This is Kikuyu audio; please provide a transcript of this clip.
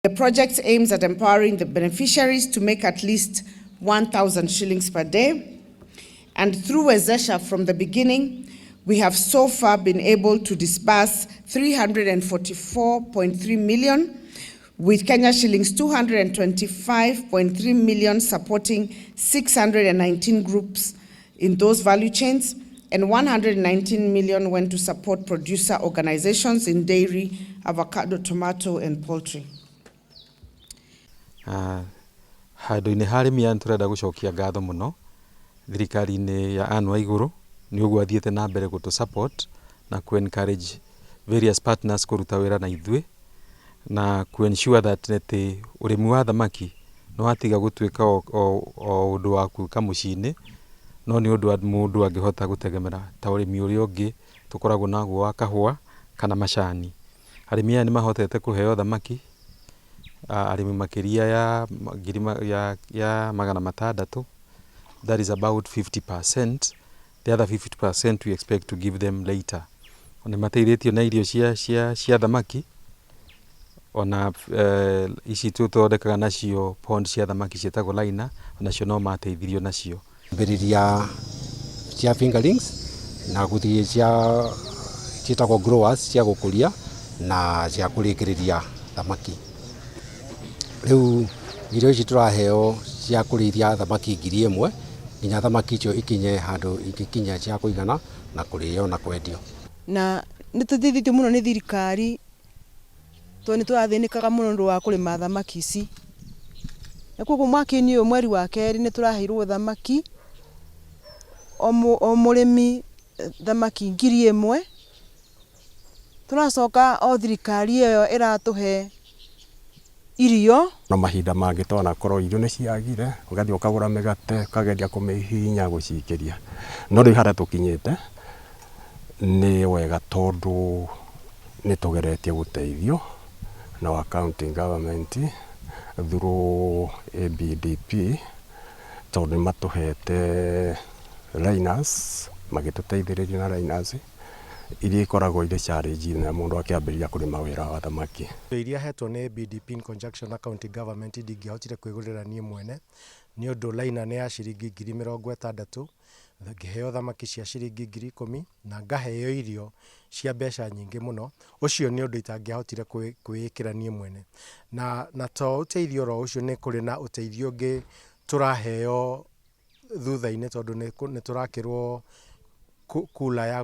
The project aims at empowering the beneficiaries to make at least 1,000 shillings per day. And through Wezesha, from the beginning, we have so far been able to disburse 344.3 million, with Kenya shillings 225.3 million supporting 619 groups in those value chains, and 119 million went to support producer organizations in dairy, avocado, tomato, and poultry. Handũ-inĩ ha arĩmi aya, nĩtũrenda gũcokia ngatho mũno thirikari-inĩ ya Anne Waigũrũ nĩ ũguo athiĩte na mbere gũtũ support na kũ encourage various partners kũruta wĩra na ithuĩ na kũ ensure that atĩ ũrĩmi wa thamaki nĩ watiga gũtuĩka o ũndũ wa gwĩka mũciĩ-inĩ, no nĩ ũndũ mũndũ angĩhota gũtegemera ta ũrĩmi ũrĩa ũngĩ tũkoragwo naguo wa kahũa kana macani. Arĩmi aya nĩ mahotete kũheo thamaki, arĩmi makĩria ya ngiri ya 600, that is about 50%. The other 50% we expect to give them later. Nĩ mateithĩtio na irio cia thamaki, ona ici tũthondekaga nacio pond cia thamaki ciĩtagwo liner, onacio no mateithirio nacio. Mbĩrĩria cia fingerlings na gũthiĩ cia ciĩtagwo growers cia gũkũria na cia kũrĩkĩrĩria thamaki. Rĩu irio ici tũraheo cia kũrĩithia thamaki 1000 nginya thamaki icio ikinye handũ ingĩkinya cia kũigana na kũrĩo na kwendio. Na nĩ tũteithĩtio mũno nĩ thirikari tondũ nĩ tũrathĩnĩkaga mũno nĩ ũndũ wa kũrĩma thamaki ici. Na koguo mwaka-inĩ ũyũ, mweri wa kerĩ, nĩ tũraheirwo thamaki, o mũrĩmi thamaki 1000. Tũracoka o thirikari ĩyo ĩratũhe irio. No mahinda mangĩ twanakorwo irio nĩ ciagire, ũgathiĩ ũkagũra mĩgate, ũkageria kũmĩhihinya gũciikĩria, no rĩu harĩa tũkinyĩte nĩ wega tondũ nĩ tũgeretie gũteithio na wa county government through ABDP, tondũ nĩ matũhete liners, magĩtũteithĩrĩria na liners iria ikoragwo irĩ challenge nene mũndũ akĩambĩrĩria kũrĩma wĩra wa thamaki. Indo iria hetwo nĩ ABDP in conjunction na county government ndingĩahotire kwĩgũrĩra niĩ mwene, nĩ ũndũ liner nĩ ya ciringi 60,000, ngĩheo thamaki cia ciringi 10,000 na ngaheo irio cia mbeca nyingĩ mũno. Ũcio nĩ ũndũ itangĩahotire kwĩĩkĩra niĩ mwene. Na to ũteithio oro ũcio, nĩ kũrĩ na ũteithio ũngĩ tũraheo thutha-inĩ, tondũ nĩ tũrakĩrwo cooler ya